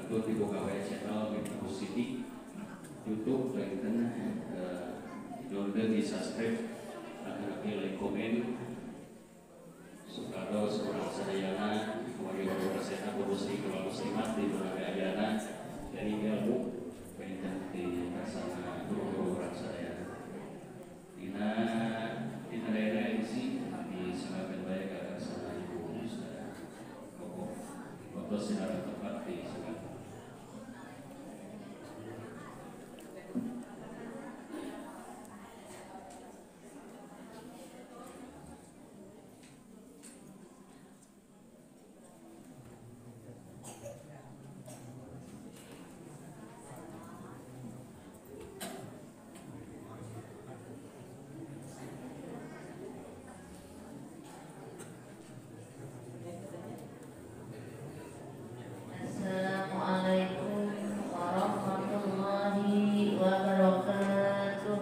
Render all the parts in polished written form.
Betul dibuka wae channel Miftahus Siddiq YouTube panginten nyuhunkeun di subscribe atau like komen supados urang sadayana kumaha warga muslim wal muslimat di mana ayana dari ilmu panginten di kasana guru-guru urang sadayana. Dina dina daerah edisi di semakin baik ka kasana ibu sadaya. Pokok waktu secara tepat di semakin. Assalamualaikum warahmatullahi wabarakatuh.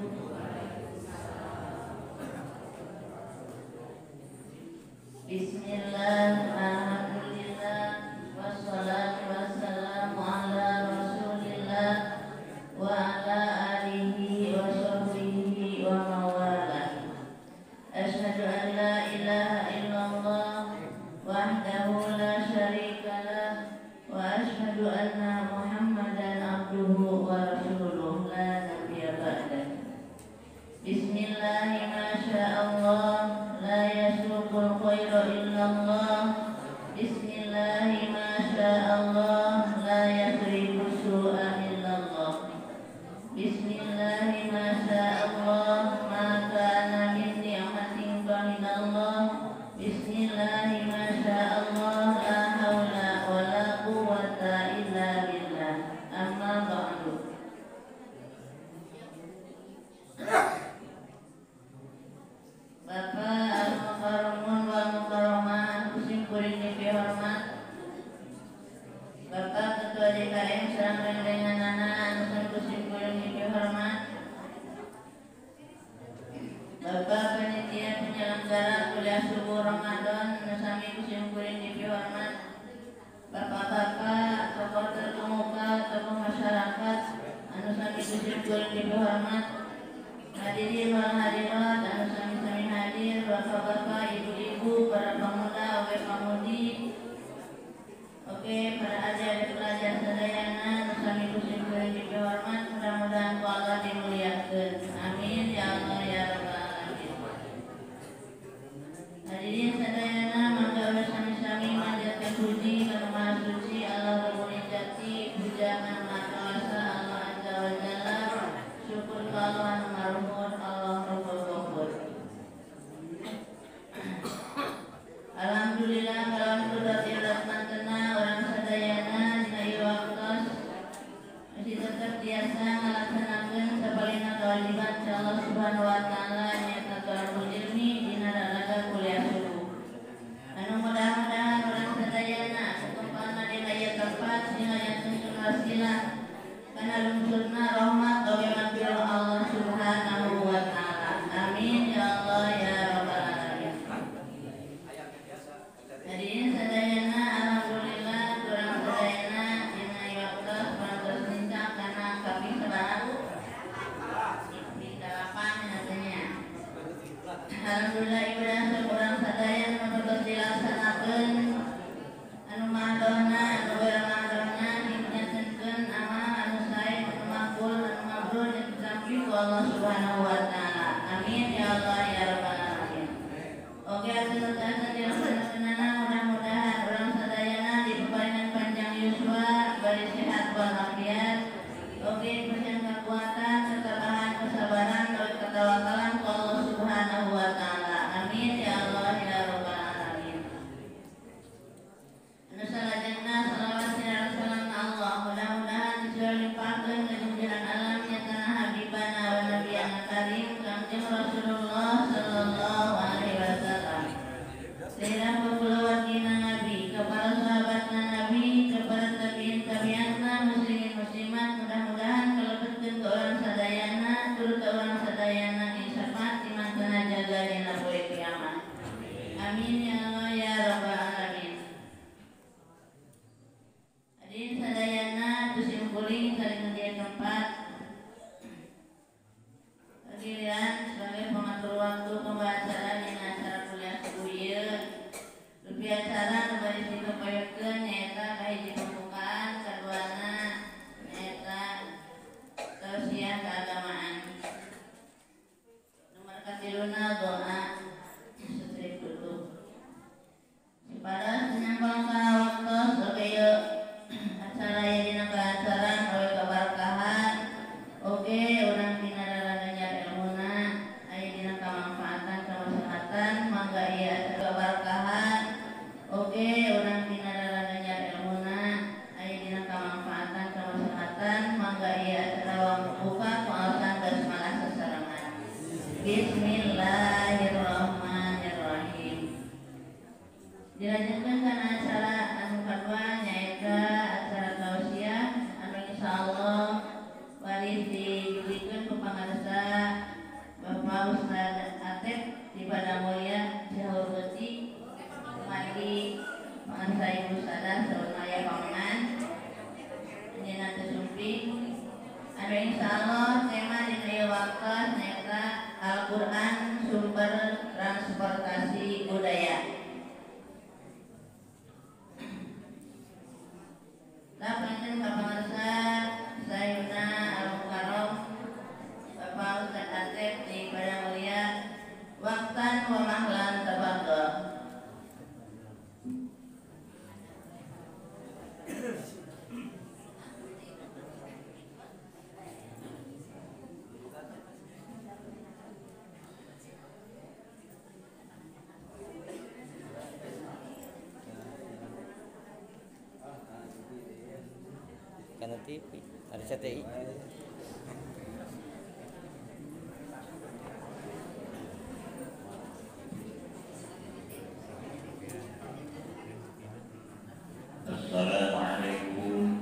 Bismillah, alhamdulillah, wassalatu wassalamu ala rasulillah wa ala alihi wa sahbihi wa mawala. Asyhadu an la ilaha illallah wahdahu la syarika lah wa asyhadu anna Muhammadan abduhu wa rasuluh la nabiyya ba'dah. Bismillah ma sya'allah la yasuqul khaira illallah. Bismillah ma sya'allah la yasrifu su'a illallah. Bismillah ma sya'allah ma kana min ni'matin fa minallah. Bismillah ma sya'allah la haula wa la quwwata illa billah. Amma ba'du. Bapak al-mukarramun wal mukarramah, kusim kuring dipihormat. Bapak Ketua DKM sareng rerencanganana anu kusim kuring dipihormat. Bapak panitia penyelenggara kuliah subuh Ramadan anu sami kusim kuring dipihormat. Bapak-bapak, tokoh terkemuka, tokoh masyarakat anu sami kusim kuring dipihormat. Hadirin wal hadirat anu sami-sami hadir, bapak-bapak, ibu-ibu, para pemuda, oge pamudi, oke para adik-adik pelajar sadayana anu sami kusim kuring dipihormat, mudah-mudahan ku Allah dimuliakeun. Amin ya Allah ya rabbal alamin. Hadirin sadayana mangga urang sami-sami manjatkeun puji ka Maha Suci Allah Rabbul Izzati, puja Maha Kuasa Allah Azza wa Jalla, syukur ka Allah anu maruhur Allah Rabbul Ghafur. Alhamdulillah kalawan kudrat mantena urang sadayana dina ieu waktos masih tetep tiasa ngalaksanakeun sapalihna kewajiban ka Allah Subhanahu wa taala nyaeta thalabul ilmi dina raraga kuliah subuh. Anu mudah-mudahan urang sadayana sakumpulna dina ieu tempat sing ngajantenkeun wasilah kana lungsurna rahmat oge magfirah Allah Subhanahu wa taala. Amin ya Allah ya rabbal alamin. Hadirin sadayana alhamdulillah urang sadayana dina ieu waktos parantos nincak kana kaping sabaraha? Kaping 8 katanya. Alhamdulillah ibadah urang sadayana nu tos dilaksanakeun anu mahdona anu beureum mahdona dijantenkeun amal anu sae anu makbul anu mabrur. Dipayunkeun nyaeta kahiji pembukaan, kaduana nyaeta tausiah keagamaan. Nomor katiluna doa setrip tutup. Supados nyangkong ka waktos oge ieu acara ieu dina kaacaran oge kabarkahan oge urang dina ganjar ilmuna aya dina kamanfaatan kamaslahatan mangga ieu acara kabarkahan oge urang dina ganjar ilmuna aya dina kamanfaatan kamaslahatan mangga ieu acara buka pengaosan basmalah sasarengan. Bismillahirrahmanirrahim. Dilanjutkan kana acara anu kadua nyaeta acara tausiah anu insyaallah waris dibikeun ku pangarsa Bapak Ustaz Atep di Padang Mulia Cihur Beuti mari pangarsa Ibu Sadah saur aya pamengan anjeunna teu sumping anu insyaallah tema dina ieu waktos nyaeta Al-Qur'an sumber transportasi budaya. Lah panginten ka pangarsa Sayuna Al-Mukarram Bapak Ustaz Atep di Padang Mulia waktan wa mahlan tafadhol. Karena TV ada CTI. Assalamualaikum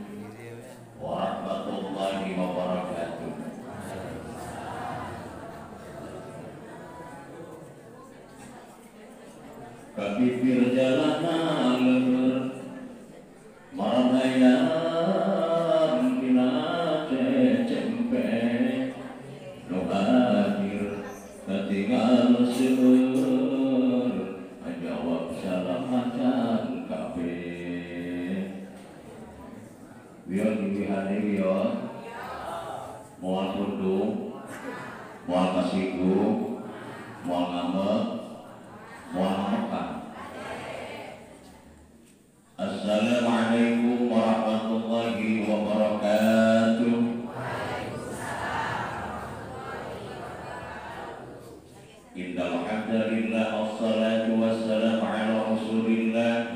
warahmatullahi wabarakatuh. Kapipir jalanan leueur marahayam dina cecempe nu hadir katingal seueur jawab salam macan kabeh. Wion diwihane wion moal pundung moal kasinggung moal ngambek moal ngamekan. Assalamualaikum warahmatullahi wabarakatuh. Innal hamdalillah wassalatu wassalamu ala rasulillah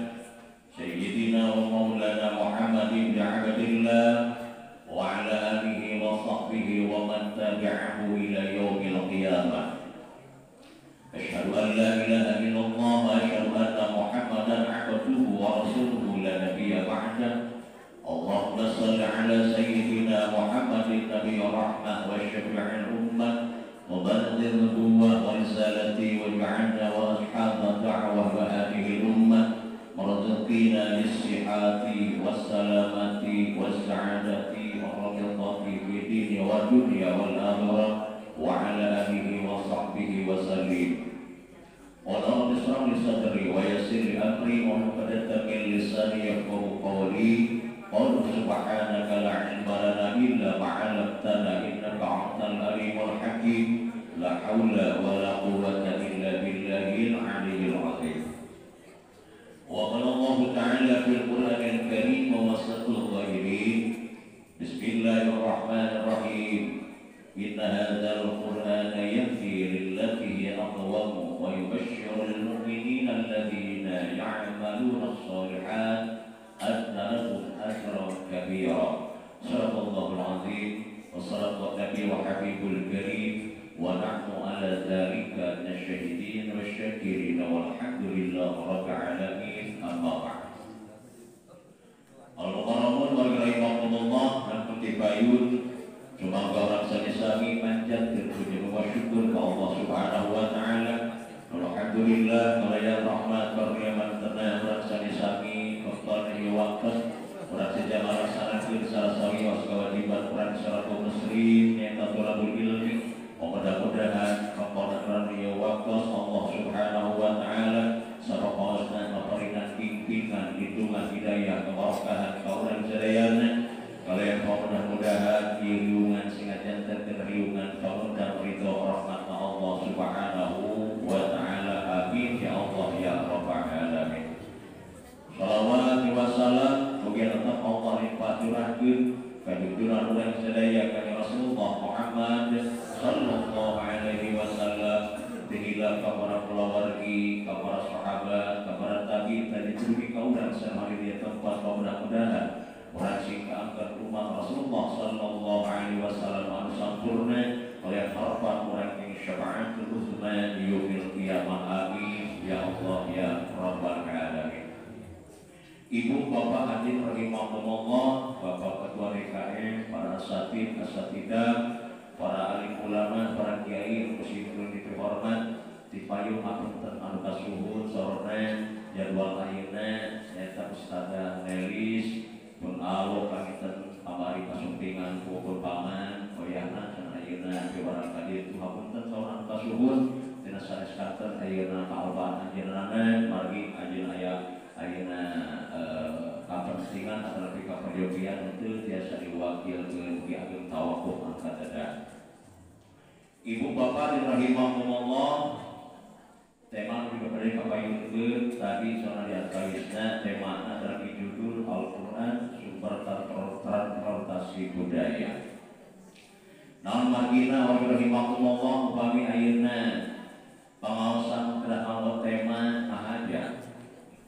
sayyidina wa maulana Muhammad ibn Abdillah wa ala alihi wa sahbihi wa man tabi'ahu ila yaumil qiyamah. Asyhadu an la ilaha illallah wa asyhadu anna Muhammadan abduhu wa rasuluhu la nabiyya ba'dah. Allahumma shalli ala sayyidina Muhammadin nabiyyi rahmah wa syafi'il ummah wa balligh nubuwwah wa risalati waj'alna wa ashaba da'wah wa hadhihi ummah warzuqina lis-sihhati was-salamati was-sa'adati wa ridhati fi dini wa dunya wal akhirah wa ala alihi wa sahbihi wa sallim. Wa rabbi israh li sadri wa yassir li amri wa hlul 'uqdatam min lisani yafqahu qawli. Qul subhanaka la ilma lana illa ma 'allamtana innaka antal alimul hakim. La haula wa la quwwata illa billahil aliyyil 'azim. Wa qala Allahu ta'ala fil Qur'anil Karim wa wasatul ghairin. Bismillahirrahmanirrahim. Inna hadzal Qur'ana yahdi lillati hiya aqwam wa yubashshirul mu'minina alladziina ya'maluna ash-shalihat anna lahum ajran kabira. Shadaqallahul 'azim wa sadaqa nabi wa habibul karim wa nahnu ala dzalika minasyahidin wasyakirin walhamdulillahi rabbil alamin. Amma ba'd. Al-mukarramun wa rahimakumullah dan putipayun. Semoga orang sami-sami manjat puji syukur ke Allah Subhanahu wa taala. Alhamdulillah kalayan rahmat karunia mantena urang sami-sami wektosan ieu waktos urang seja ngalaksanakeun salah sawios kewajiban urang salaku muslim nyaeta thalabul ilmi. Mudah-mudahan kepon urang ieu waktos Allah Subhanahu wa taala sareng bimbingan hitungan hidayah. hidayah keberkahan ka urang sadayana kalian mudah-mudahan riungan sing janten riungan pangundang ridho rahmat Allah Subhanahu wa taala. Amin ya Allah ya rabbal alamin. Shalawat wa salam mugi tetep Allah limpah curahkeun ka junjungan urang sadaya ka Rasulullah Muhammad sallallahu alaihi wasallam dihila ka para kulawargi, ka para sahabat, ka para tabi'in dan dugi ka urang samari di tempat mudah-mudahan urang sing kaangkat umat Rasulullah sallallahu alaihi wasallam anu sampurna oleh harapan urang ing syafaatul uzma yaumil qiyamah. Amin ya Allah ya rabbal alamin. Ibu bapak hadirin rahimakumullah, Bapak Ketua DKM, para asatid, asatidah, para alim ulama, para kiai, muslimin dihormat, dipayung hapunten anu kasuhun sorona jadwal ayeuna nyaeta Ustazah Nelis pun alo panginten kamari kasumpingan pukul paman koyana cenah ayeuna piwarang ka ditu hapunten saurang kasuhun dina sanes kanten ayeuna kaalpaan anjeunna margi anjeun aya ayeuna kapentingan atau kaperyogian itu tiasa diwakilkeun mugi ageng tawakuf angkat dada. Ibu bapak rahimakumullah, tema juga beri kapayunkeun tadi soalna di antawisna temana adalah judul Al-Qur'an sumber transportasi budaya. Naon margina warga rahimakumullah upami ayeuna pangaosan kedah nganggo tema ahaja.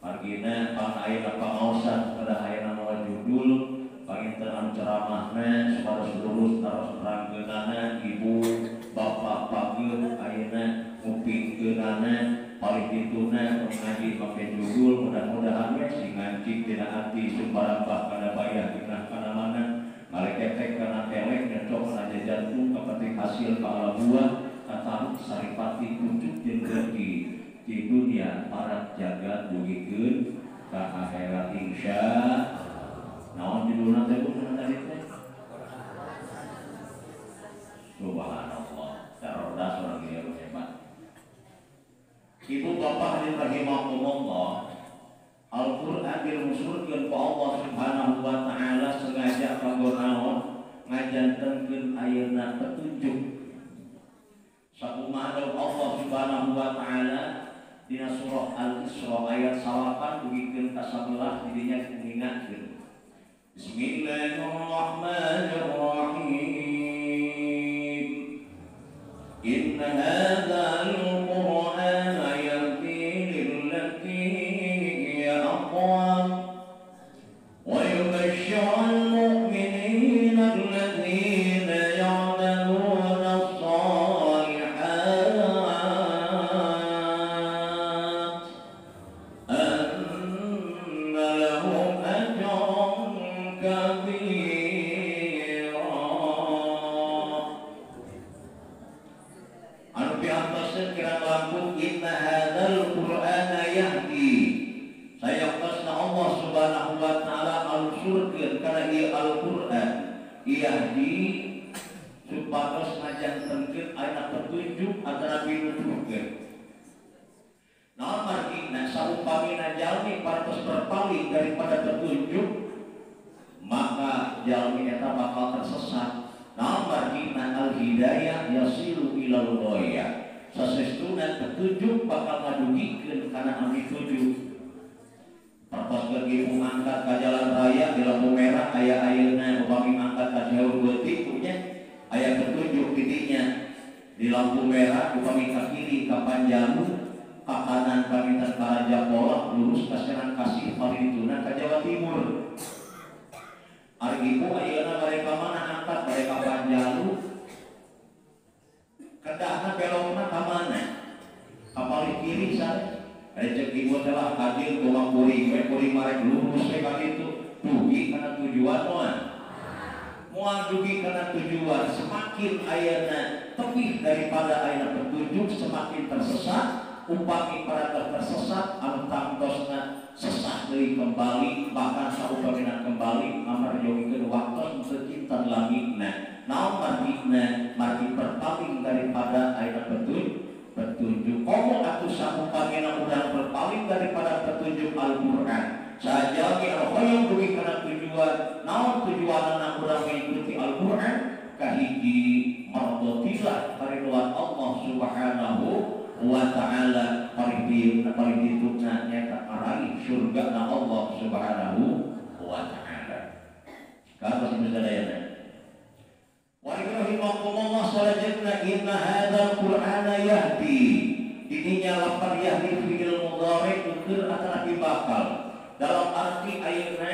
Margina pang ayeuna pangaosan kedah ayeuna mawa judul panginten anu ceramahna supados lurus taros nerangkeunana ibu bapak pageuh ayeuna ngupingkeunana paling dituna ngaji make judul mudah-mudahan we sing ngancik dina ati sumbarambah kana bayah dina kana mana ngaleketek kana telek nyocok kana jantung kapenting hasil ka ala buah kataruk saripati pucuk jeung rezeki di dunia para jagat dugikeun ka akhirat insya. Naon judulna teh Bu tadi teh? Subhanallah, cerdas orang ieu hebat. Ibu bapak hadirin rahimakumullah, Al-Qur'an diluncurkeun ku Allah Subhanahu wa taala sengaja kanggo naon? Ngajantenkeun ayeuna petunjuk. Sakumaha Allah Subhanahu wa taala dina surah Al-Isra ayat 8 dugikeun ka 11 didinya ngingatkeun. Bismillahirrahmanirrahim. Inna hadzal qur'ana yahdi lillati hiya aqwam wa yubashshirul mu'minina alladziina ya'maluna ash-shalihat anna lahum ajran kabira. Anu piantoseun kirang langkung inna hadzal qur'ana yahdi. Sayaktasna Allah Subhanahu wa taala alusurkeun kana ieu Al-Qur'an yahdi supados ngajantenkeun aya petunjuk antara pinuduhkeun. Naon margina saupamina jalmi parantos berpaling daripada petunjuk maka jalmi eta bakal tersesat. Naon margina al hidayah yasilu ilal ghayah. Sasestuna petunjuk bakal ngadugikeun kana anu dituju. Partos ibu angkat ka jalan raya di lampu merah aya ayeuna upami angkat ka jauh leutik nya aya petunjuk didinya di lampu merah upami ka kiri ka Panjalu ka kanan panginten ka Raja Pola lurus ka Serang Kasih paling dituna ka Jawa Timur. Ari ibu ayeuna mereka mana angkat mereka Panjalu kedahna belokna ka mana? Ka paling kiri sare. Rezeki ibu telah hadir kumaha kuring we kuring marek lurus we ka ditu dugi kana tujuan moal. Moal dugi kana tujuan semakin ayeuna tebih daripada ayeuna petunjuk semakin tersesat. Upami para tersesat anu tangtosna sesah deui kembali bahkan saupamina kembali ngamarjogikeun waktos teu cinten langitna. Naon margina? Margi berpaling daripada ayeuna petunjuk. Komo atuh saupamina urang berpaling daripada petunjuk Al-Qur'an, Sajalmi anu hoyong dugi kana tujuan naon tujuanna urang mengikuti Al-Qur'an kahiji mardotillah kariduan Allah Subhanahu wa ta'ala paling dituna nyata maraih surga na Allah Subhanahu wa ta'ala. Kados sadayana. Wa rahimakumullah salajengna inna hadzal qur'ana yahdi. Didinya lapar yahdi fi'il mudhari ukur atanapi bakal. Dalam arti ayeuna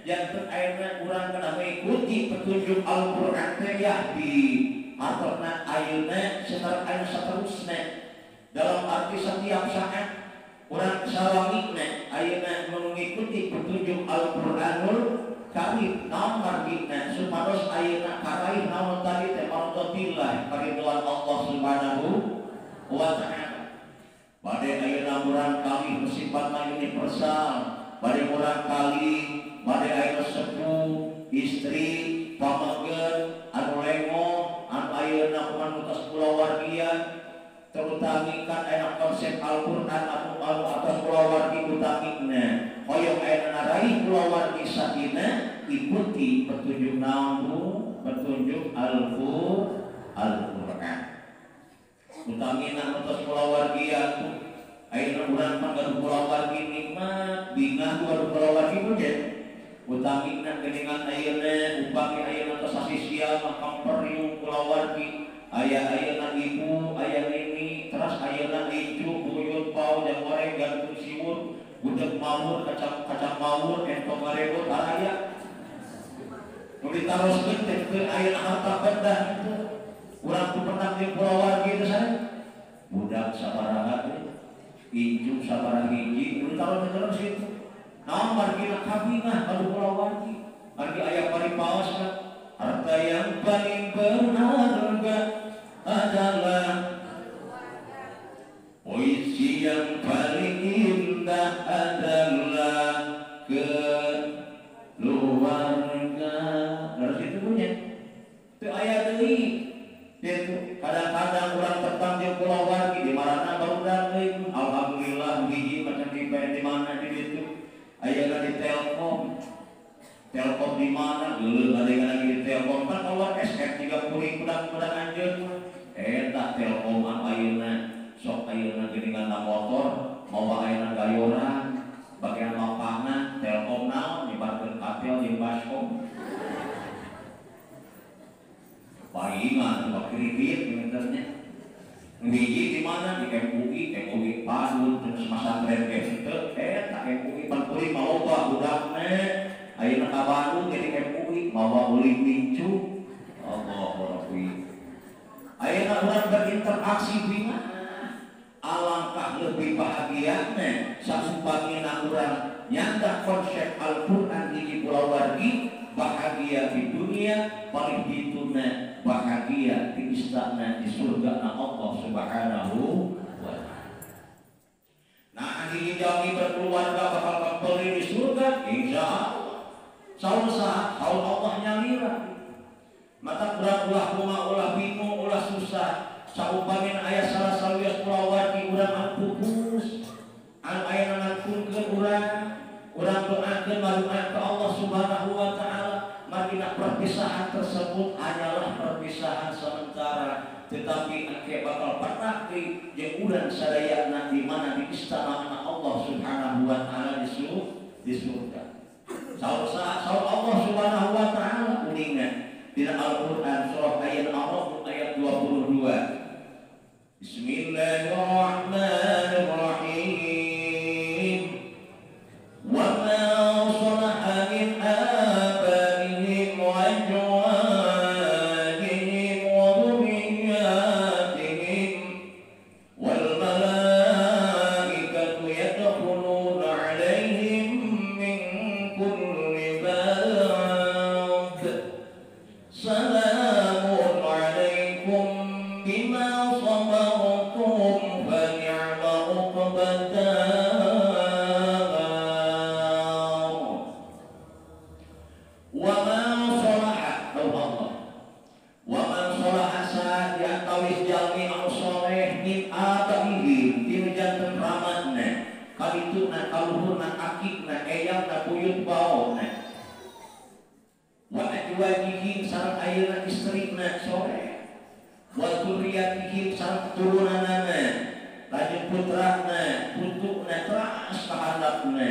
janten ayeuna urang kana mengikuti petunjuk Al-Qur'an teh yahdi. Artosna ayeuna secara ayeuna saterusna. Dalam arti setiap saat urang salawina ayeuna mengikuti petunjuk Al-Qur'anul Karim naon margina supados ayeuna karaih naon tadi teh mardotillah karidhoan Allah Subhanahu wa ta'ala. Bade ayeuna murang kali sifatna universal, bade murang kali bade ayeuna sepuh, istri, pameugeun, anu lengo, anu ayeuna kumaha tos kulawargia terutami kan ayeuna konsep Al-Qur'an anu atas kulawargi utamina. Hoyong ayeuna ngaraih kulawargi sakinah ikuti petunjuk naon bu? Petunjuk Al-Qur'an. Utamina atas kulawargi atuh ayeuna urang mah gaduh kulawargi nikmat, bingah gaduh kulawargi mah. Utamina geuningan ayeuna upami ayeuna tos sasisia mah kamperiung kulawargi. Aya ayeuna ibu, aya nini, teras ayeuna incu, buyut, pau, jang goreng, gantung siwur, gudeg mawur, kacang mawur, entong ngarebot, araya. Nu ditaroskeun teh teu ayeuna harta benda itu. Urang teu pernah jeung kulawargi teh sae. Budak sabaraha teh, incu sabaraha hiji, nu ditaroskeun terus kitu. Naon margina kabingah gaduh kulawargi. Margi aya paripaos kan. Harta yang paling berharga adalah puisi yang paling indah adalah keluarga. Harus itu punya. Itu ayat deui. Itu kadang-kadang orang tentang jeung kulawargi di marana barudak deui. Alhamdulillah hiji macam di di mana di ditu. Ayeuna di Telkom. Telkom di mana? Geuleuh ada di Telkom kan keluar SF30 kudang-kudang anjeun mah. Eta Telkom anu ayeuna sok ayeuna geuningan na motor mawa ayeuna gayoran bagian lapangan Telkom naon nyebarkeun katel jeung baskom. Paingan coba kredit minternya. Hiji di mana di MUI, MUI Padun terus masantren ge henteu eta MUI pan kuring mah loba budakna. Ayeuna ka Bandung jadi MUI mawa ulin mincu. Allahu Rabbi. Ayeuna urang berinteraksi bima alangkah lebih bahagiana sasumpamina urang nyanda konsep Al-Qur'an hiji kulawargi bahagia di dunia paling dituna bahagia di istana di surga na Allah Subhanahu wa ta'ala. Nah hiji jalmi berkeluarga bakal kempeli di surga insyaallah. Saur saha, saur Allah nyalira. Mata kurang ulah bunga, ulah bingung, ulah susah. Saumpamin aya salah sawios kulawargi urang anu pupus, anu aya ngantunkeun urang, urang doakeun maru'ah ka Allah Subhanahu wa ta'ala. Margina perpisahan tersebut hanyalah perpisahan sementara, tetapi engke bakal pernah deui jeung urang sadayana di mana di istana Allah Subhanahu wa ta'ala di surga. Saur saur Allah Subhanahu wa ta'ala uninga dina Al-Qur'an surah ayat Ar-Ra'd ayat 22. Bismillahirrahmanirrahim. Wa ma salaha min abaihim wa azwajihim wa dhurriyyatihim wal malaikatu yadkhuluna 'alaihim min kulli bab. Salamun 'alaikum bima sabartum fa ni'ma 'uqbad dar. Wa ma salaha Allah. Wa man salaha saat diantawis jalmi anu soleh min abaihim tinu janten ramatna kalituna kaluhurna akikna eyangna ayeuna istrina soleh wa dzurriyyatihim sareng keturunanana lanjut putrana putuna teras kahandapna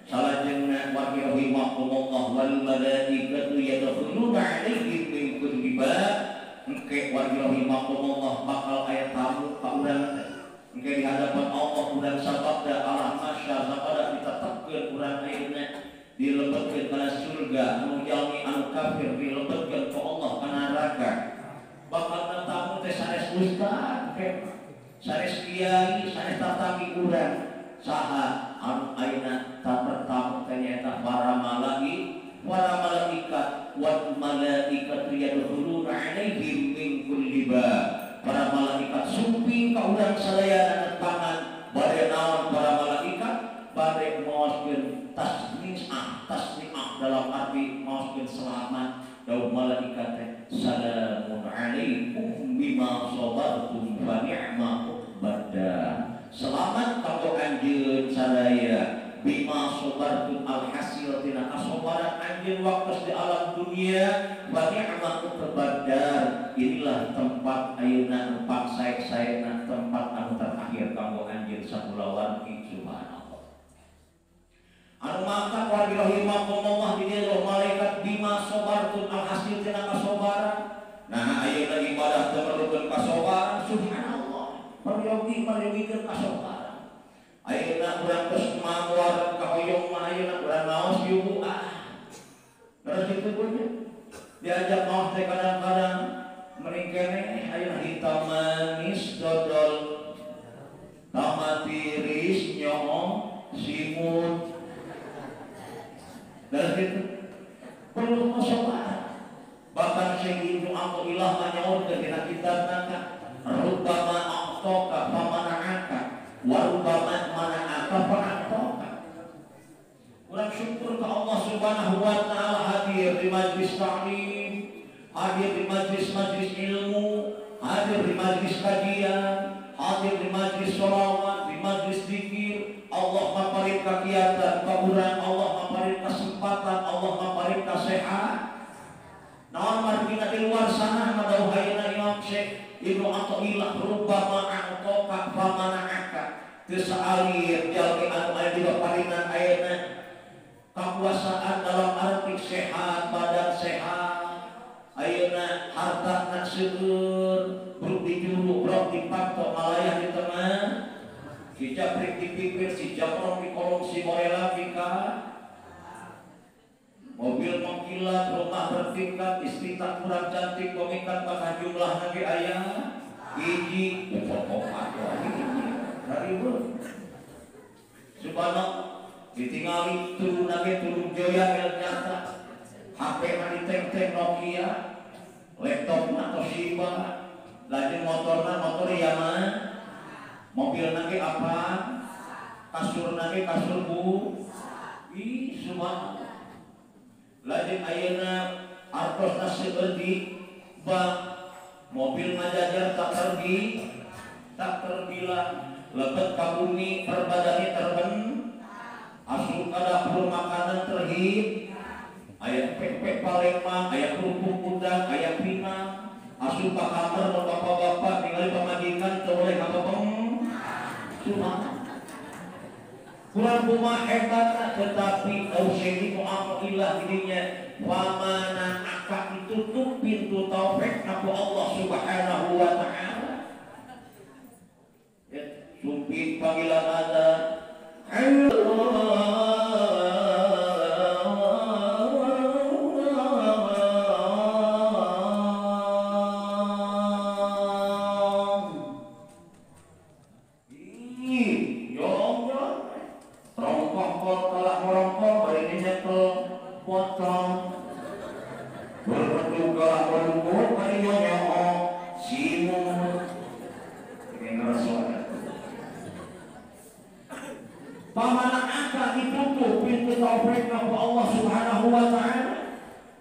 salajengna wa rahimakumullah wal malaikatu yadkhuluna alaihim min kulli bab. Engke wa rahimakumullah bakal aya tamu ka urang teh engke di hadapan Allah urang sababda alam masyar sabada ditetepkeun urang ayeuna dilebetkeun kana surga anu jalmi anu kafir dilebetkeun ku Allah kana neraka. Bakal tamu teh sanes ustad sanes kiai sanes tatami urang saha anu ayeuna tamu teh nyaeta para malaikat wal malaikatu yadkhuluna alaihim min kulli bab. Para malaikat sumping ka urang sadayana nepangan bade naon para malaikat bade maoskeun tasni'ah dalam arti maoskeun selamat. Dawuh malaikat teh salamun alaikum bima sabartum fa ni'ma uqbadar. Selamat kanggo anjeun sadaya bima sabartum alhasil tina kasabaran anjeun waktu di alam dunia wa ni'ma uqbadar. Inilah tempat ayeuna nu pangsae-saena tempat anu terakhir kanggo anjeun sakulawargi. Subhanallah. Anu mangkat wargi rahimakumullah di dieu malaikat bima sabartum alhasil tina kasabaran. Nah ayeuna ibadah teu merlukeun kasabaran. Subhanallah. Peryogi-meryogikeun kasabaran. Ayeuna urang geus manguar kahoyong mah ayeuna urang ngaos yubu ah. Terus kitu nya. Diajak ngaos teh kadang-kadang mending keneh ayeuna hitam manis dodol tamatiris nyoong simun. Terus kitu perlu kasabaran. Bahkan Syekh Ibnu Athaillah manyaurkeun dina kitabna rubama a'taka famana'aka wa rubama mana'aka fa'ataka. Urang syukur ke Allah Subhanahu wa ta'ala hadir di majlis ta'lim, hadir di majlis-majlis ilmu, hadir di majlis kajian, hadir di majlis sholawat, di majlis zikir. Allah maparin kakiatan ka urang, Allah maparin kesempatan, Allah maparin kasehat. Naon margina di luar sana madauh ayeuna Imam Syekh Ibnu Athaillah rubama a'taka famana'aka. Teu saalir jalmi anu aya di baparinan ayeuna kakuasaan dalam arti sehat, badan sehat, ayeuna hartana seueur, bruk di juru, brok di patok, malayah di tengah, si japrik di pipir, si japrok di kolong, si morela fika. Mobil mengkilat, rumah bertingkat, istri tak kurang cantik, pemikat maka jumlah lagi ayah hiji, opat lagi ribu. Subhanallah, ditingali turun lagi turun joya el nyata, HP na diteng-teng Nokia, laptop na Toshiba, lajeng motorna motor Yamaha, mobil lagi apa, kasur lagi kasur bu, ih subhanallah. Lajeng ayeuna artosna seueur di bank, mobil ngajajar tak terbi, tak terbilang, lebet ka bumi perbadani terben, asup ka dapur makanan terhip, aya pempek Palembang, aya kerupuk udang, aya pinang, asup ka kamar mun bapak-bapak ningali pamajikan teu boleh ngabebeng. Subhanallah. Kurang kumaha hebatna tetapi Syekh Ibnu Athaillah dirinya wamana akak ditutup pintu taufik ku Allah Subhanahu wa ta'ala. Ya, sumpit panggilan azan.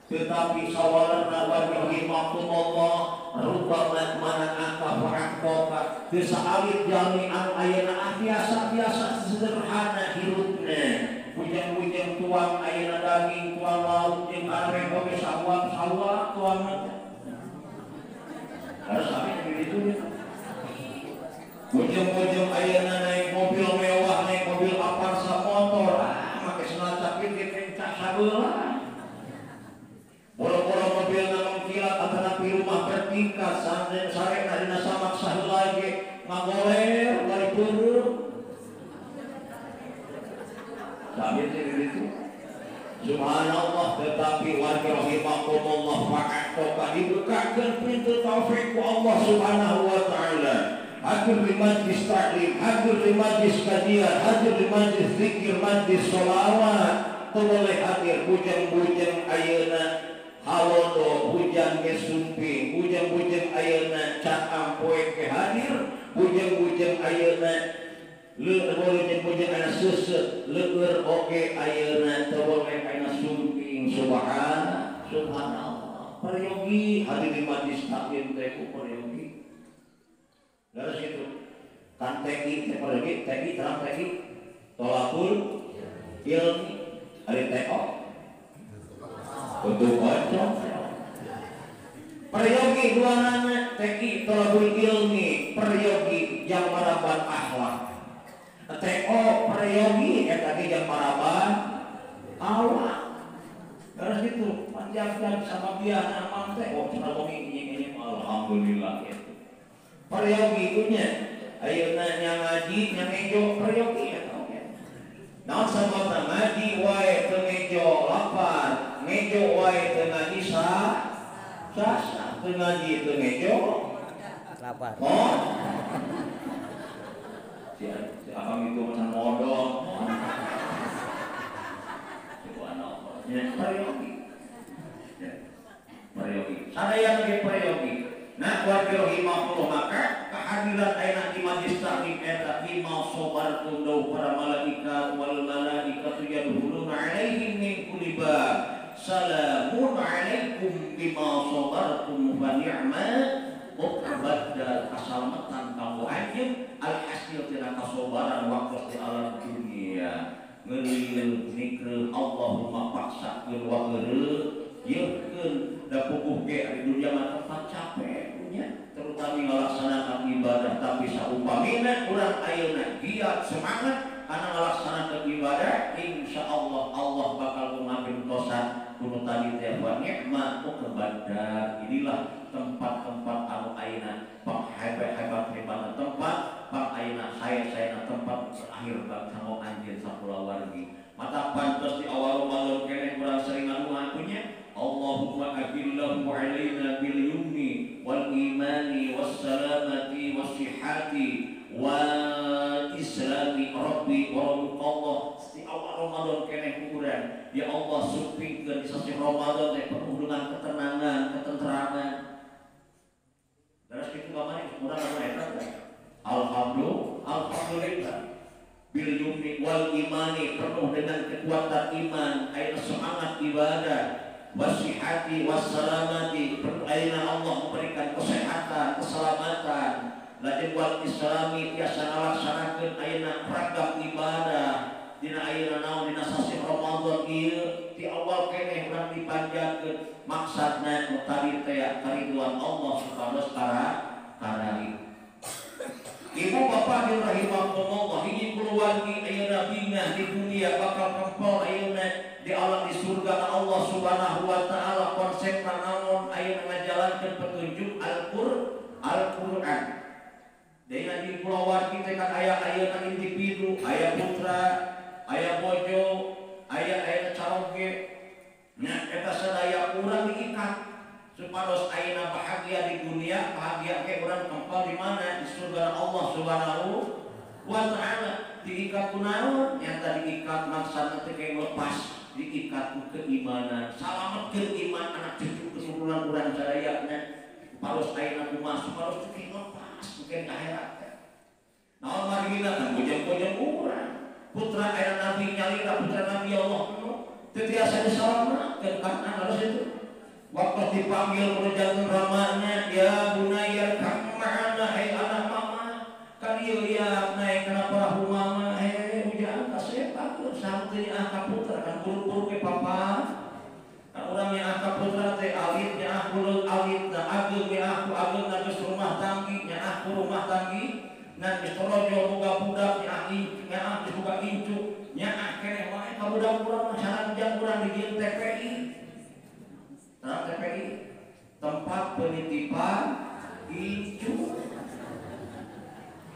Tetapi sawalarna wa rahimakumullah rubama mana'aka fa'aqaka teu saalit jalmi anu ayeuna biasa-biasa sederhana hirupna Bujang-bujang tuang ayeuna daging tuang lauk jeung areh oge sawah-sawah tuang. Harus sami gitu ya. Bujang-bujang ayeuna naik mobil mewah, naik mobil Avanza motor, make sendal capit dikencak sabelah. Boro-boro mobilna mengkilat atanapi rumah bertingkat sarena dina samak saheula ge ngagoler bari peureum. Sambil itu. Subhanallah, tetapi warga rahimakumullah fa'atoka dibukakan pintu taufik ku Allah Subhanahu wa ta'ala. Hadir di majlis taklim, hadir di majlis kajian, hadir di majlis zikir, majlis sholawat. Teu boleh hadir bujang-bujang ayeuna halodo, bujang ge sumping, bujang-bujang ayeuna caam poe ge hadir, bujang-bujang ayeuna bujang-bujang ayeuna seuseut leueur oge ayeuna teu boleh ayeuna sumping. Subhanallah. Peryogi hadir di majlis taklim teh ku peryogi. Terus itu kan TI teh peryogi, TI terang TI tolakul ilmi ari TO untuk oncom. Peryogi dua nana TI tolakul ilmi, peryogi yang maraban akhlak. TO peryogi eta ge yang maraban awak. Terus itu panjang-panjang sama dia amang teh oh cenah ini alhamdulillah gitu. Peryogi itu nya ayeuna nya ngaji nya ngejo peryogi eta oge. Naon sababna ngaji wae teu ngejo lapar, ngejo wae teu ngaji sasa, teu ngaji teu ngejo lapar. Oh. Si abang itu macam modal. Subhanallah. Ya, peryogi. Ya, peryogi. Sadaya ge peryogi. Nah, warga rahimahullah, maka kehadiran ayeuna di majlis taklim eta bima sabartum dau para malaikat wal malaikatu yadkhuluna alaihim min kulli bab. Salamun alaikum bima sabartum fa ni'ma uqbad. Kasalamatan kanggo anjeun alhasil tina kasobaran waktu di alam dunia. Ngeuleuh nikreuh Allahumma paksakeun wa geureuh yeukeun da puguh ge di dunia mah tempat capek nya, terutama ngalaksanakan ibadah. Tapi saupamina urang ayeuna giat semangat kana ngalaksanakeun ibadah, insyaallah Allah bakal mengambil tosan kuno tadi teh wa ni'ma uqbad. Inilah tempat-tempat anu ayeuna panghebat-hebat tempat pang ayeuna sae-saena tempat akhir kanggo anjeun sakulawargi. Mata pantes di awal Ramadan keneh urang sering ngadua punya Allahumma ahillahu alaina bil yumni wal imani was salamati was sihhati wal islami rabbi wa rabbukallah. Di awal Ramadan keneh urang ya Allah sumpingkeun di sasih Ramadan teh penuh dengan ketenangan, ketenteraman. Terus kitu kamari urang anu eta teh alhamdulillah bil yumni wal imani, penuh dengan kekuatan iman, ayeuna semangat ibadah, wasihati wassalamati, penuh ayeuna Allah memberikan kesehatan, keselamatan. Lajeng wal islami tiasa ngalaksanakeun ayeuna ragam ibadah dina ayeuna naon dina sasih Ramadan ieu ti awal keneh urang dipanjangkeun maksudna nu tadi teh kariduan Allah supados karai. Ibu bapak rahimakumullah, hiji keluargi ayeuna bingah di dunia bakal kempel ayeuna di alam di surga Allah Subhanahu wa taala. Konsepna naon ayeuna ngajalankeun petunjuk Al-Qur'an. Dina di kulawargi teh kan aya ayeuna individu, aya putra, aya bojo, aya ayeuna caroge. Nya eta sadaya urang diikat supados ayeuna bahagia di dunia, bahagia ke urang kempel di mana? Di surga Allah Subhanahu wa taala. Diikat ku naon? Nyata diikat maksudna teh lepas, diikat ku keimanan. Salametkeun iman anak cucu keturunan urang sadaya nya. Supados ayeuna kumaha? Supados teh lepas mungkin ka akhirat teh. Naon margina kan bojong-bojong urang. Putra ayeuna Nabi nyalira putra Nabi Allah nu teu tiasa disalametkeun kana harus itu. Waktu dipanggil perjalanan ramanya, ya bunaya kamu ma'ana, hei anak mama, kan ieu ya naik kana perahu mama, hei hujan kasep aku sampai ah buru-buru ke papa. Kan urang nyaah ka putra teh alit nyaah mulut alit na ageung nyaah ku ageung na geus rumah tanggi nyaah ku rumah tanggi na geus torojo boga budak nyaah incu nyaah geus boga incu nyaah keneh wae ka budak urang mah sanajan urang dijieun TPI. Nah, TPI tempat penitipan incu.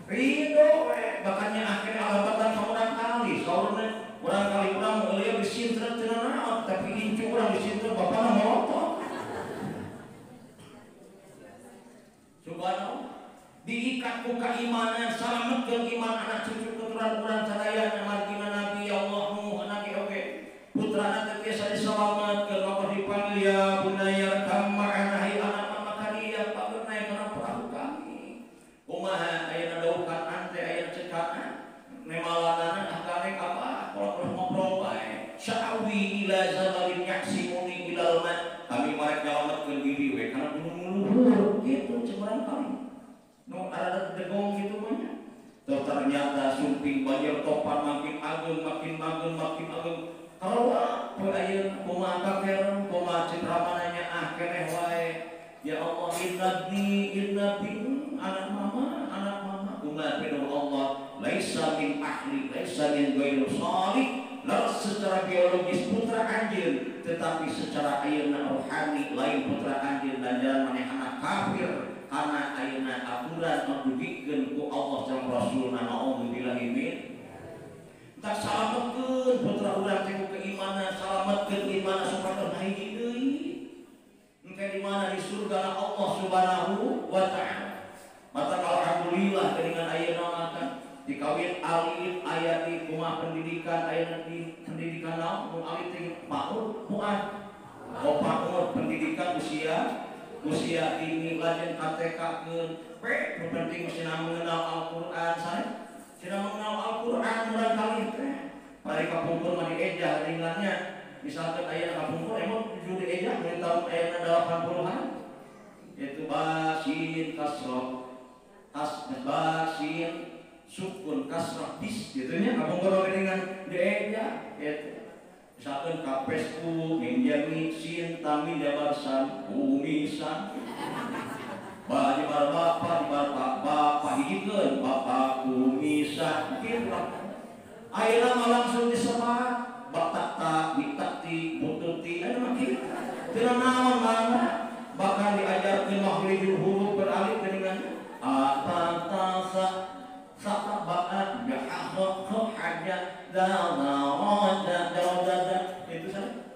Ridho we bahkan nyaah keneh alabatan ka urang kali saurna urang kali urang meuleum disintret teu naon tapi incu urang disintret bapana molotot. Subhanallah diikat ku keimanan salametkeun iman anak cucu keturunan urang sadayana margina Nabi ya Allah Nuh anak oge putrana teh biasa disalametkeun maka dipanggil ya bunaya kam ma'ana hai anak mama kalian pageut naik kana perahu kami. Kumaha ayeuna daukan ante ayeuna cekana nemalanana ah karek apa kalau terus ngobrol bae sa'awi ila zalalin yaksimuni ilal ma kami marek nyalametkeun diri we kana gunung luhur kitu cek urang kali nu ada degong gitu mah nya. Ternyata sumping banjir topan makin ageung makin ageung makin ageung karoa poe ayeuna kumaha kakereun kumaha cek ramananya ah keneh wae ya Allah innabni innabni anak mama kumaha pedoh Allah laisa min ahli laisa min ghairu salih laras secara biologis putra anjeun tetapi secara ayeuna rohani lain putra anjeun lanjaran manehna kafir karena ayeuna aturan dugikeun ku Allah sareng Rasulna naudzubillahi min tak salametkeun putra urang teh ku keimanan salametkeun imanna supaya hiji deui engke di mana di surga Allah Subhanahu wa taala. Maka alhamdulillah dengan ayeuna mah dikawin alit aya di kumaha pendidikan ayeuna di pendidikan naon nu alit teh PAUD muat oh PAUD pendidikan usia usia dini lajeng KTK-keun pe nu penting cenah mengenal Al-Qur'an sae cenah mengenal Al-Qur'an urang kali teh pari kapungkur mah diejah ringannya misalkan ayeuna kapungkur emang tujuh diejah dari tahun ayeuna 80-an yaitu basin kasroh kas basin sukun kasroh bis gitu nya kapungkur oge dengan diejah gitu misalkan kapes ku mim jami sin tami jabarsan kumisan ba jebar bapa jebar bapak hijikeun bapak kumisan kitu ayeuna mah langsung disebat batak ta bitakti bututi ayeuna mah kitu teu naon mangga bahkan diajarkeun makhrijul huruf beralih dengan a ta ta sa sa ba a ja ha kha haja da da ra da da da itu saja.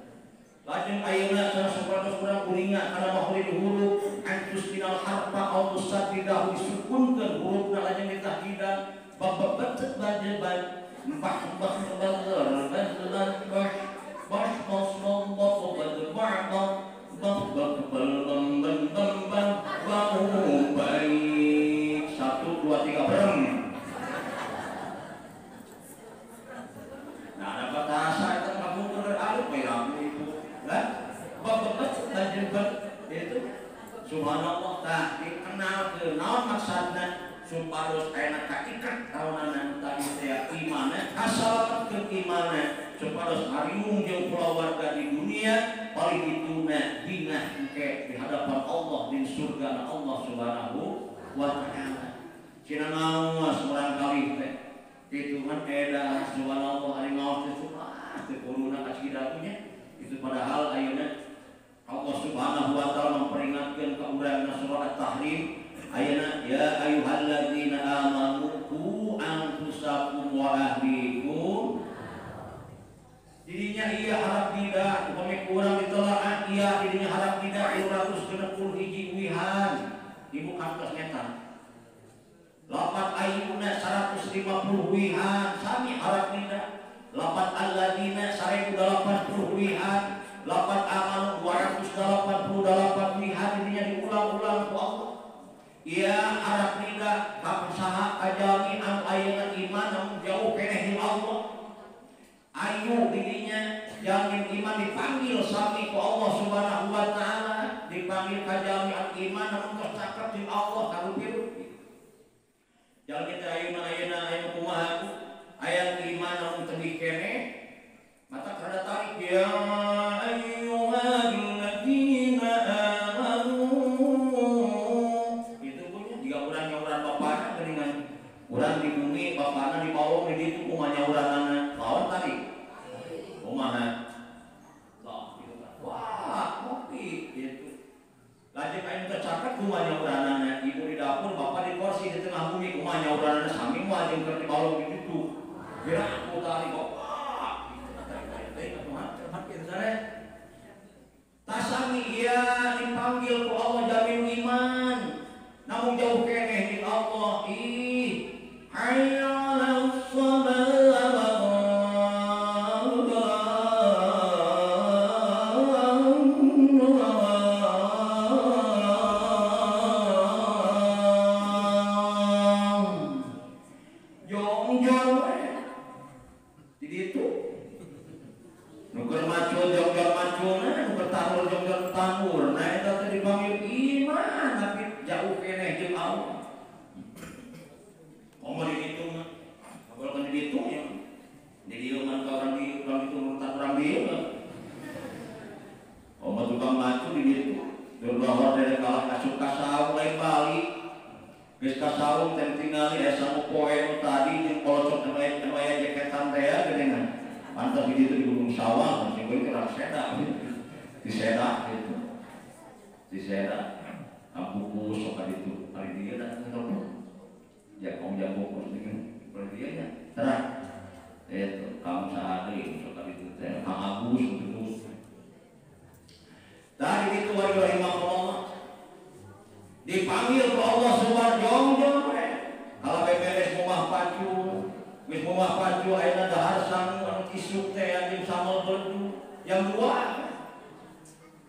Lajeng ayeuna cenah supados urang uninga kana makhrij huruf antus tinal harfa au tusaddidahu disukunkeun hurufna lajeng ditahdidan bab bat ba ba bah bah ba ba ba bash bas ba ba ba ba ba ba ba ba ba ba baik 1 2 3 berem. Nah, ada bahasa itu kamu beralih bayang ibu lah bapak bapak itu subhanallah tah dikenal ke naon maksudna supados ayeuna kaikat taunana tadi teh imana kasalametkeun imana supados hariung jeung kulawarga di dunia paling dituna bingah engke di hadapan Allah di surga Allah Subhanahu wa taala. Cenah naon urang kali teh kitu kan edah subhanallah ari ngaos teh subah teh kuduna kacidatunya itu padahal ayeuna Allah Subhanahu wa taala memperingatkan ka urang surah At-Tahrim ayeuna ya ayyuhalladzina amanu qu anfusakum wa ahlikum. Dirinya iya harap tidak upami kurang ditelaah iya dirinya harap tidak 261 wihan ibu kantos nyata lapat ayyuna 150 wihan sami harap tidak lapat alladzina 1080 wihan lapat amanu 288 wihan dirinya diulang-ulang ku Allah. Iya harap tidak saha kajami anu ayeuna iman namun jauh keneh Allah. Ayu dirinya jamin iman dipanggil sami ku Allah Subhanahu wa taala dipanggil kajami anu iman namun tos cakep di Allah karupi-rupi. Jalmi teh ayeuna ayeuna aya kumaha aya iman namun teu keneh mata kada tarik ya ayyuhalladzina amanu. Itu punya jika urang nyauran bapana geuningan. Urang di bumi bapana di bawah di ditu kumaha nyauranana. Lawan tadi. Kumaha? Tah gitu kan. Wah, kopi gitu. Lajeng aing teu caket kumaha nyauranana. Ibu di dapur, bapak di kursi di tengah bumi kumaha nyauranana sami mah jeung keur di bawah di ditu. Gerak aku tadi bapak. Tasami ia dipanggil ku Allah jamin iman. Namun jauh keneh di Allah. Ih, hayya 'alas shalah. Jong-jong di ditu. Nu keur macul jong-jong maculna, nu keur tanur jong-jong tanur. Nah eta teh dipanggil iman tapi jauh keneh jeung Allah. Komo di ditu mah. Ngobrolkeun di ditu ya. Di dieu mah ka urang di urang ditu urang urang dieu mah. Komo tukang macul di ditu. Dur bahor dari kalah asup ka saung lain balik. Geus ka saung teh tingali aya sangu poe nu tadi jeung kolocok anu aya jaketan teh geuningan. Pantas di ditu di gunung sawah, sing gue kurang seda, di seda gitu, di seda, ampuku sok ka ditu, ari dieu da telepon, jangkong jangkong boleh dia nya, terang, itu kamu sehari sok ka ditu teh, Kang Agus gitu. Tadi itu wali rahimakumullah, dipanggil ke Allah subhanahu jong-jong, kalau beberes rumah pacu. Geus mumah pacu ayeuna dahar sangu anu isuk teh anjing sambal bedu jam 2.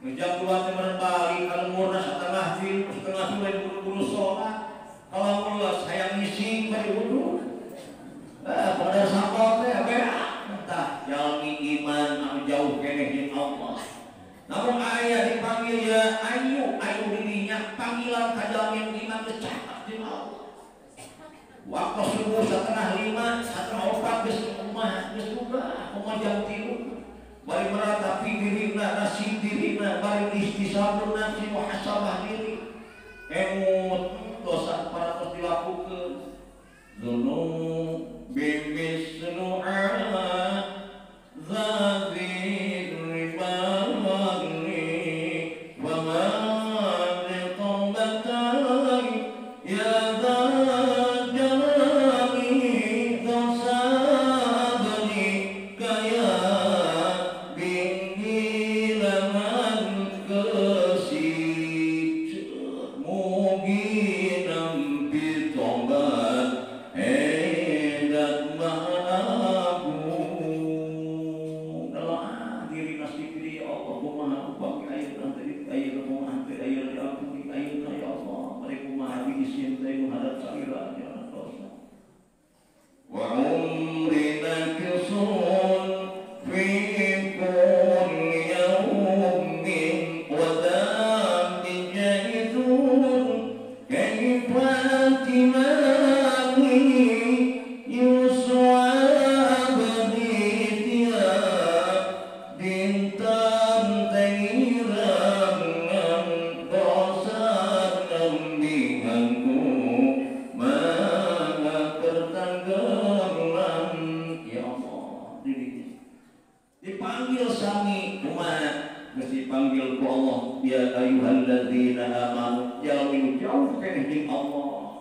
Geus jam 2 teh meureun balik ka lemurna setengah tilu, setengah tilu lain buru-buru sholat. Kalau ulah hayang ngising bari wudu. Pada sambal teh beak tah jalmi iman anu jauh keneh jeung Allah. Namun aya dipanggil ya ayu, ayu dirinya panggilan ka jalmi iman geus caket jeung Allah. Waktu subuh 4:30, 3:30 geus kumaha, geus buka, kumaha jam 3. Bari meratapi dirina, nasib dirina, bari istisabun nafsi muhasabah diri. Emut dosa paratos dilakukeun. Dzunub bimislu azabir ribani wa ma liqawmatan ya dipanggil sami kumaha geus dipanggil ku Allah ya ayyuhalladzina amanu jalmi jauh keneh jeung Allah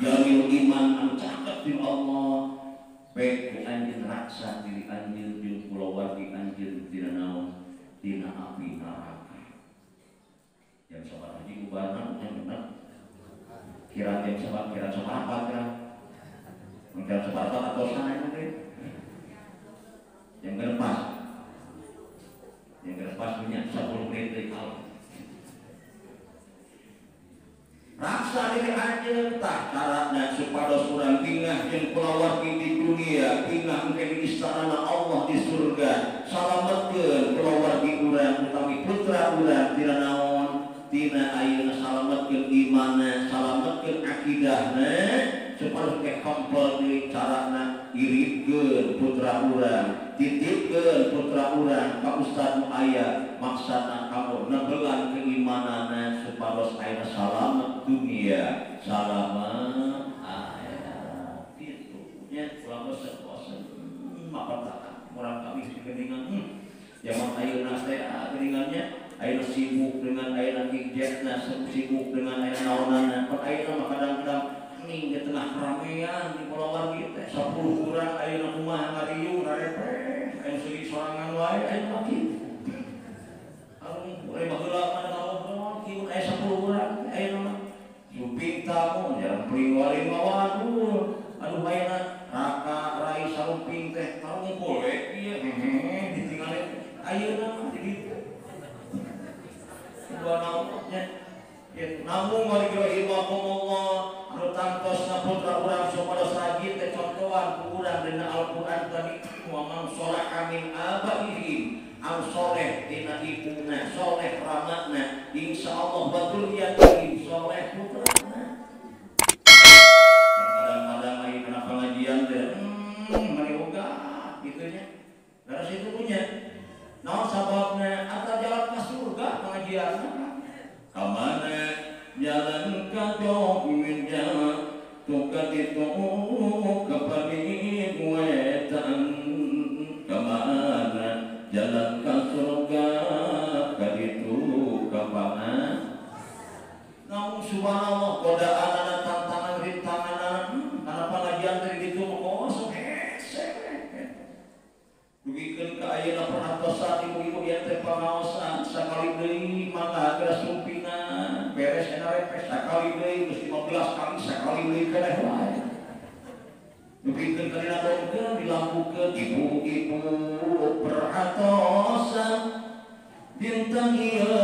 jalmi iman anu caket jeung Allah bae ku anjeun raksa diri anjeun jeung kulawargi anjeun dina naon dina api neraka. Jam sabaraha hiji bubarna jam genep kira jam sabaraha kira sabaraha kira jam sabaraha atau sana itu teh yang keempat punya 10 menit dari Allah. Raksa diri anjeun tah carana supados urang bingah jeung kulawargi di dunia, bingah engke di istana Allah di surga. Salametkeun kulawargi urang utami putra urang tina naon? Tina ayeuna salametkeun imanna, salametkeun akidahna supados engke kempel deui carana iritkeun putra urang. titipkeun putra urang ka ustad nu aya maksana kamu nebelan keimananna supados ayeuna salamet dunia salamet akhirat kitu nya ulah bosen-bosen maka urang kami geuningan zaman ayeuna teh geuningannya ayeuna sibuk dengan ayeuna gadgetna sibuk dengan ayeuna naonana pan ayeuna mah kadang-kadang ning di tengah keramaian di kulawargi teh 10 urang ayeuna kumaha ngariung rarepeh aya segi sorangan wae ayeuna mah kitu anu baheula mah ngobrol kieu aya 10 urang ayeuna mah suping tamu jalan pring waling waduh aduh ayeuna raka rai sarumping teh tarungkul we ieu hehe ditinggalin ayeuna mah di ditu dua naon nya namun rahimakumullah anu tangtosna putra urang supados rajin teh contohan ku urang dina Al-Qur'an tadi wa man sholaha min abaihim am soleh dina ibuna soleh ramana insyaallah wa dzurriyyatihim soleh putrana. Kadang-kadang aya kana pengajian teh mani ogah kitu nya garas itu punya naon sababna ata jalan ka surga pengajianna kamana jalan ka jogja tuka ditu kapani wetan kamana jalan ka surga ka ditu kapana namun subhanallah godaanana tantangan rintanganana kana pengajian teh ditu mah kosong hese dugikeun ka ayeuna perhatosan ibu-ibu ieu teh pangaosan sakali deui mangga geura sumpingan beres NRP sakali deui geus 15 kali sakali deui keneh wae dugikeun ka dina dongkeun dilampukeun ibu-ibu perhatosan bintang ieu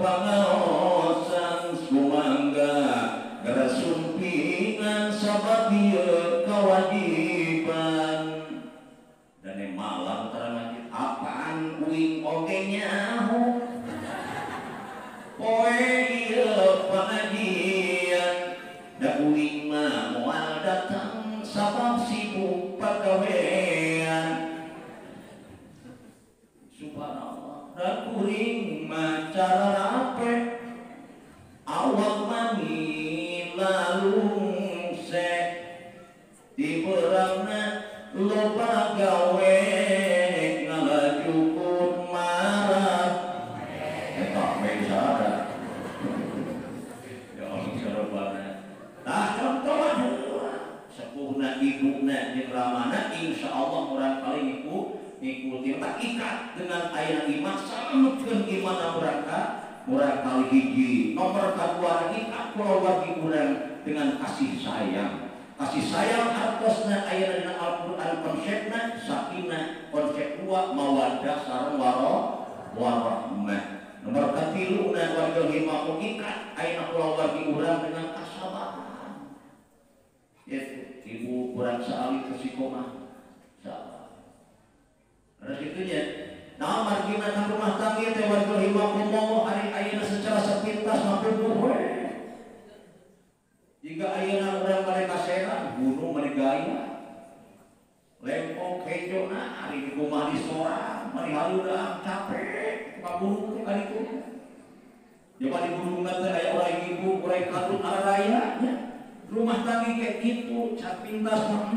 pangaosan sumangga geura sumpingan sabab ieu kawajiban dan malam terang apaan uing oge nyaho poe ieu pengajian da uing mah moal datang sabab sibuk pagawean subhanallah da kuring mah cara rape awak mani lalungse di beurangna loba gawe ngalajukur marah eta we sada ya Allah sarobana tah contoh sepuhna ibuna jeung ramana insyaallah urang paling ngikuti tak ikat dengan ayeuna iman salametkeun iman urang ka urang kali hiji nomor kadua ikat kulawargi urang dengan kasih sayang. Kasih sayang artosna ayeuna dina Al-Qur'an konsepna sakinah konsep dua mawaddah sareng warahmah. Nomor katilu na warga himaku ikat ayeuna kulawargi urang dengan kasabaran. Yaitu ibu urang saali istiqomah. Sabar. Terus itunya nah margina ka rumah tangga teh warga himaku mau ari ayeuna secara sepintas mampu we. Jika ayeuna urang bade kaserang gunung bade gaya lempok hejona ari di kumaha di sorang mari haludan capek ka gunung teh ka ditu coba di gunung teh aya urang ibu urang kadut araya nya rumah tangga kayak kitu capintas mah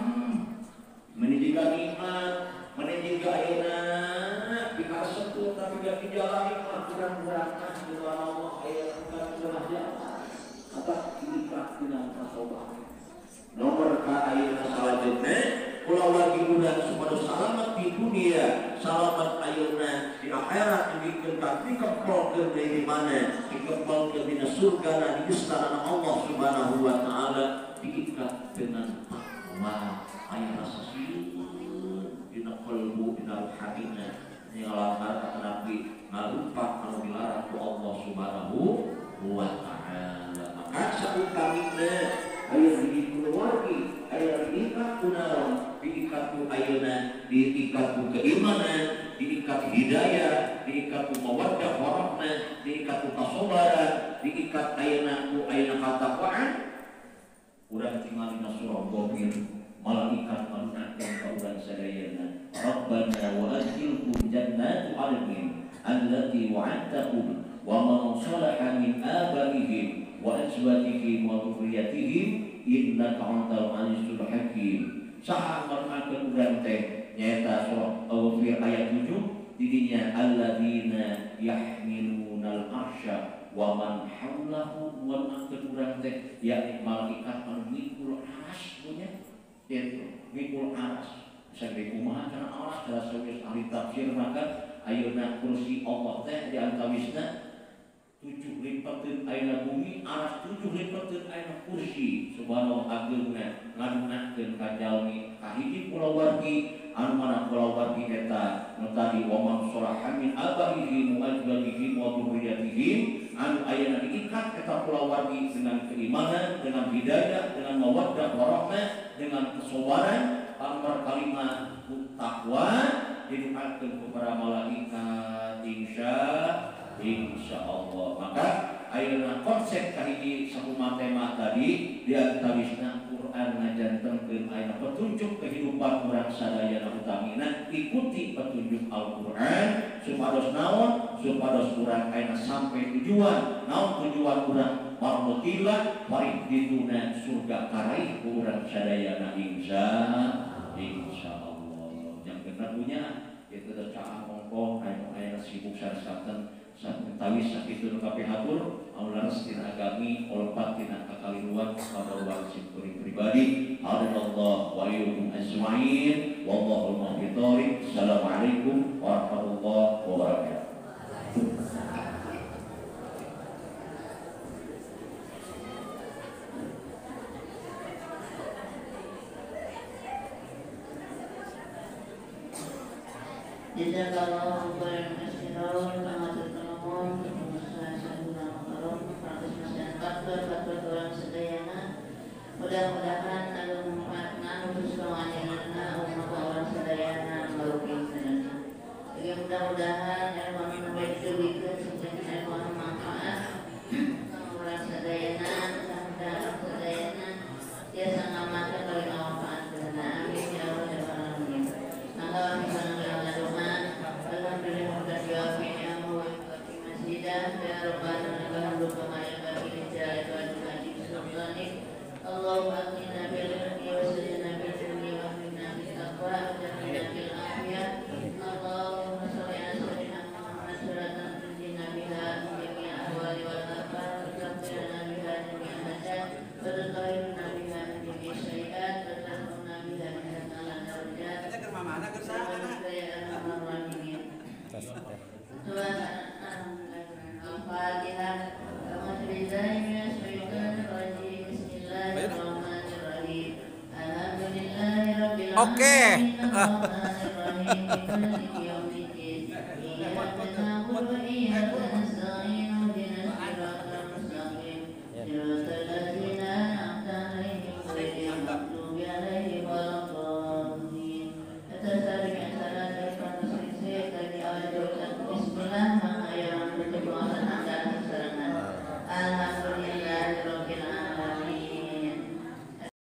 meni jiga nikmat meni jiga ayeuna dikaresep tapi gak dijalani mah kurang-kurang mah subhanallah ayeuna kurang jalan apa ikat dengan kasobahan nomor ka ayeuna salajengna kulawargi urang supados salamet di dunia salamet ayeuna di akhirat dugikeun ka dikempolkeun deui di mana dikempolkeun dina surgana di istana Allah Subhanahu wa taala diikat dengan takwa aya rasa sieun dina kalbu dina ruhanina ngalanggar ka Nabi ngalupa anu dilarang ku Allah Subhanahu wa taala. Maka sautamina aya di keluargi aya diikat ku naon diikat ku ayeuna diikat ku keimanan diikat hidayah diikat ku mawaddah warahmah diikat ku kasabaran diikat ayeuna ku ayeuna katakwaan urang tinggal dina surah Ghafir malaikat manunakeun ka urang sadayana Rabbana wa adkhilhum jannati 'adnin allati wa'adtahum wa man salaha min abaihim wa azwajihim wa dzurriyyatihim innaka antal azizul hakim. Saha ngadoakeun urang teh nyaeta surah Al-Ghafir ayat 7 didinya alladzina yahmilunal arsya wa man haulahu wa ngadoakeun urang teh yakni malaikat anu mikul arsy punya kitu mikul arsy. Sampai kumaha kana aras salah sawios ahli tafsir maka ayeuna kursi Allah teh di antawisna 7 lipateun ayeuna bumi aras 7 lipateun ayeuna kursi. Subhanallah ageungna ngadunakeun ka jalmi kahiji kulawargi anu mana kulawargi eta nu tadi wa man sholaha min abaihim wa azwajihim wa dzurriyyatihim anu ayeuna diikat eta kulawargi dengan keimanan, dengan hidayah, dengan mawaddah warahmah, dengan kesabaran, amar kalimat takwa didoakeun ku para malaikat insyaallah. Maka ayeuna konsep kahiji sakumaha tema tadi di antawisna Quran ngajantenkeun ayeuna petunjuk kehidupan urang sadayana utamina ikuti petunjuk Al-Qur'an supados naon supados urang ayeuna sampai tujuan naon tujuan urang mardotillah parih dituna surga karaih ku urang sadayana insyaallah. Yang benar punya itu caah ongkoh aya sibuk sanes tawis sakitu nu kapihatur anu leres tina agami olepat tina kakaliruan kabawa simkuring pribadi. Hadanallah wa iyyakum ajmain wallahul muwaffiq. Assalamualaikum warahmatullahi wabarakatuh. Jazakallahu khairan katsiran pangatur nuhun orang sadayana. Mudah-mudahan anu manfaatna khusus pangajarna umat orang sadayana barokah sadayana. Mudah-mudahan ilmu anu baik dibikeun sampai ilmu anu manfaat orang sadayana, mudah-mudahan sadayana tiasa ngamalkeun bagi manfaat sadayana. Amin ya Allah ya rabbal alamin. Mangga Allahumma aghnina bil ilmi wa zayyinna bil ilmi wa ahdina bit taqwa wa jannibna bil afiyah. Allahumma shalli ala sayyidina Muhammad salatan tunjina biha min jami'il ahwali wal afat wa taghfir lana biha jami'al hajat wa tutahhirna biha min jami'is sayyi'at wa tarhamna biha min al darajat. Ya arhamar rahimin. Al-Fatihah. Oke. Okay.